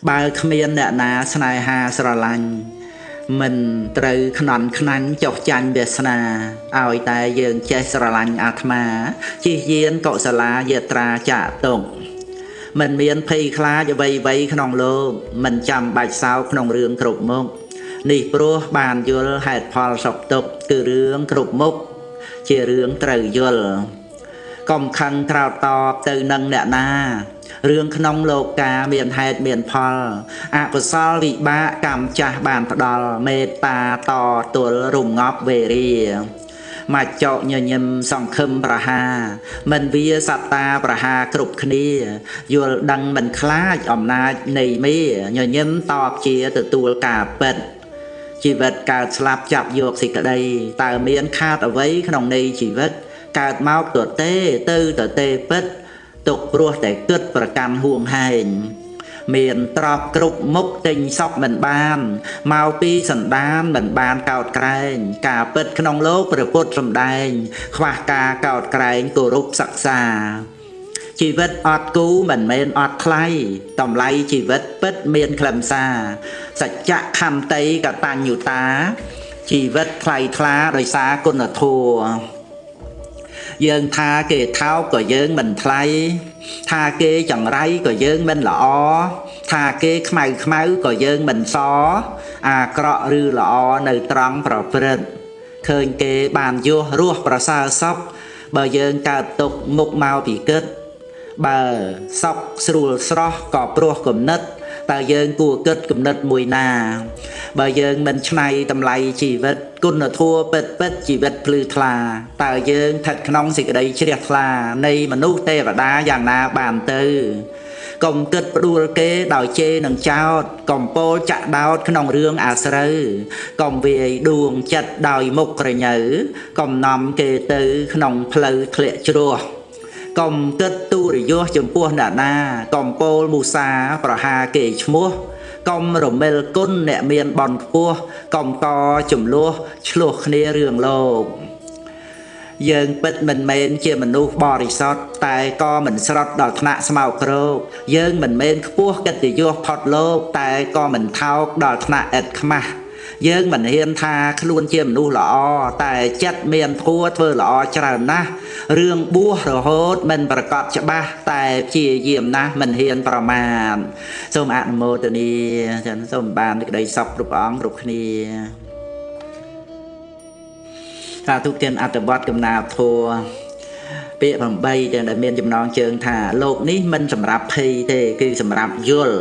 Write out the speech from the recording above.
បើគ្មានអ្នកណាស្នេហាស្រឡាញ់មិនត្រូវខ្នន់ខ្នាញ់ចុះចាញ់វាសនាឲ្យតែយើងចេះស្រឡាញ់អាត្មាជិះយានកុសលាយាត្រាចាក់ទុកមិនមានភ័យខ្លាចអ្វីៗក្នុងលោកមិនចាំបាច់សោកក្នុងរឿងគ្រប់មុខនេះព្រោះបានយល់ហេតុផលសុខទុក្ខគឺរឿងគ្រប់មុខជារឿងត្រូវយល់កុំខឹងក្រោតតបទៅនឹងអ្នកណារឿងក្នុងលោកកាមានហេតុមានផលអកុសលវិបាកកម្មចាស់បានផ្ដល់មេត្តាតទល់រំងាប់វេរាមច្ចុញញឹមសង្ឃឹមប្រហាមិនវាសត្តាប្រហាគ្រប់គ្នាយល់ដឹងមិនខ្លាចអំណាចនៃមេញញឹមតបជាទទួលការពិតជីវិតកើតស្លាប់ចាប់យកសេចក្តីតើមានខាតអ្វីក្នុងន័យជីវិតកើតមកទទេទៅទទេពិតទុកព្រោះតែគិតប្រកាន់ហួងហែងមានទ្រព្យគ្រប់មុខទិញសក់មិនបានមកពីសន្តានមិនបានកោតក្រែងការពិតក្នុងលោកព្រះពុទ្ធសម្ដែងខ្វះការកោតក្រែងគោរពសិក្សាជីវិតអត់គូមិនមែនអត់ថ្លៃតម្លៃជីវិតពិតមានខ្លឹមសារសច្ចៈខន្តីកតញ្ញូតាជីវិតថ្លៃថ្លាដោយសារគុណធម៌យើងថាគេថោកក៏យើងមិនថ្លៃថាគេចង្រៃក៏យើងមិនល្អថាគេខ្មៅខ្មៅក៏យើងមិនសអាក្រក់ឬល្អនៅត្រង់ប្រព្រឹត្តឃើញគេបានយោះរស់ប្រសើរសុខបើយើងកើតទុកមុខមកពីគិតបើសុខស្រួលស្រស់ក៏ព្រោះគំនិតតើយើងគួរគិតគំនិតមួយណាបើយើងមិនឆ្នៃតម្លៃជីវិតគុណធម៌ពិតពិតជីវិតភ្លឺថ្លាតើយើងស្ថិតក្នុងសេចក្តីជ្រះថ្លានៃមនុស្សទេវតាយ៉ាងណាបានទៅកុំគិតផ្ដួលគេដោយជេរនឹងចោទកុំពោលចាក់ដោតក្នុងរឿងអាស្រូវកុំវាយដួងចិត្តដោយមុខក្រញូវកុំនាំគេទៅក្នុងផ្លូវធ្លាក់ជ្រោះកុំគិតទុរយសចំពោះអ្នកណាកុំពោលមូសាប្រហាគេឈ្មោះកុំរមិលគុណអ្នកមានបន់ខ្ពស់កុំកចំលោះឆ្លោះគ្នារឿងលោកយើងពិតមិនមែនជាមនុស្សបរិសុទ្ធតែក៏មិនស្រត់ដល់ថ្នាក់ស្មោកគ្រោកយើងមិនមែនខ្ពស់កិត្តិយសផុតលោកតែក៏មិនថោកដល់ថ្នាក់ឥតខ្មាស់យើងមិនហ៊ានថាខ្លួនជាមនុស្សល្អតែចិត្តមានធัวធ្វើល្អច្រើនណាស់រឿងបួសរហូតមិនប្រកបច្បាស់តែព្យាយាមណាស់មិនហ៊ានប្រមាថសូមអនុមោទនាចឹងសូមបានសេចក្តីសុខគ្រប់អង្គគ្រប់គ្នាសាធុទានអត្ថបទកំណាព្យធម៌ពាក្យ8ទាំងដែលមានចំណងជើងថាលោកនេះមិនសម្រាប់ភ័យទេគឺសម្រាប់យល់